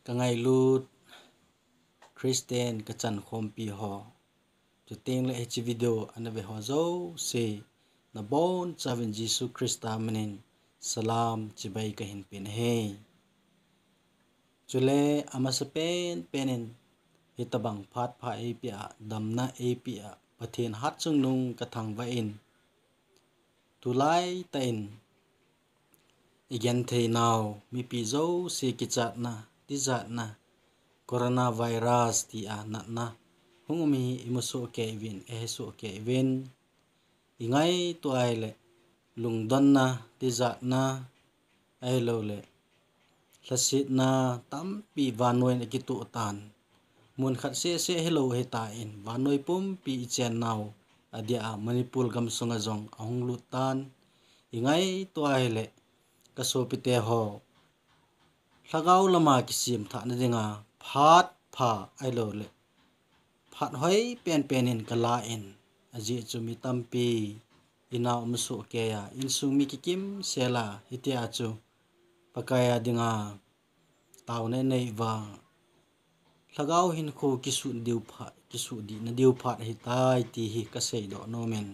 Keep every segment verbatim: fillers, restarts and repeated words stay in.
Ka ngailut Christian ka chankhompi ho, chuteng le hiche video ana ve ho jouse, nabonchauvin Jesu Christa minin salam chibai kahin pen ahi. Chule amasa penpen in, hitobang phat pha eipeh a, damna eipeh a, Pathen hatchungnung ka thangvah in, tulai tah in, i genthei nau, mipi jouse kichatna, tijatna, coronavirus tia natna hung um hi i musoh kei uvin, i hesoh kei uvin. I ngaito ahile, lungdonna, tijatna, ahilouleh lhasetna tampi vannoiyin akitoh tan. Mun khat seh seh hilou ahitan, vannoi pumpi i chennau adia a Manipur gamsunga jong ahung lut tan. I ngaito ahile, ka sopite ho, lhagao lama kisemthahna dinga phat pha ahilouleh phat hoi penpen in ka la in, ajeh chu mi tampi ina um soh kei a, insung mi kikimsel a, hitia chu Pakai a dinga taona nei uva, lhagao hinkho kisuh diu phat, kisuh dihna diu phat ahitai ti hi ka seidoh nom in.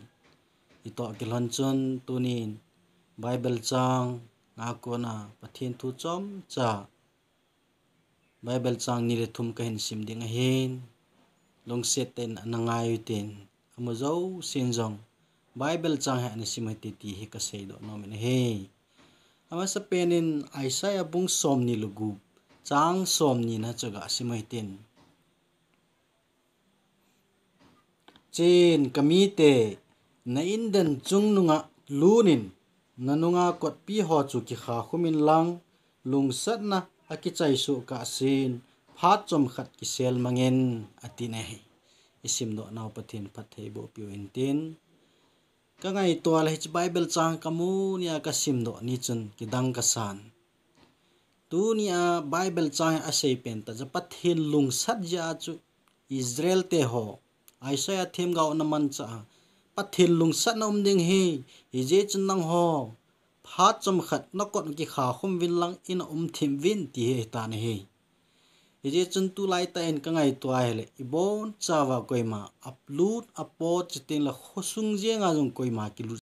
Hitoh kilhon chun tunin Bible chang a kona Pathen thu chomcha Bible chang ni le thum kahin sim ding ahin, lungset tah in ana ngai utin, amu jousen jong Bible chang hi ana sim u hite ti hi ka seidoh nom in ahi. Amasa pen in Isaiah bung somni le gup, chang somni na chu ga sim u hitin. Chen, ka mite, na indan chungnunga lut in, na nunga kotpi ho chu kikha khum in lang, lungsatna akichai soh kah sen, phat chomkhat kisel mang in, ati na hi. I simdoh nau Pathen phatthei boh piu hen tin. Ka ngaito le hiche Bible chang ka mu ni a ka simdoh ni chun kidang ka san. Tuni a Bible chang a asei pen tah chu Pathen lungsat jeh a chu Israel te ho, Isaiah themgao na manchah a, Pathen lungsatna um ding ahi, hijeh chun nangho phat chomkhat na kot kikha khum uvin lang ina um thim uvin ti hi ahitan ahi. Hijeh chun tulai tah in ka ngaito ahile, i bonchauva koima alut apot chuteng le khosung jenga jong koima kilut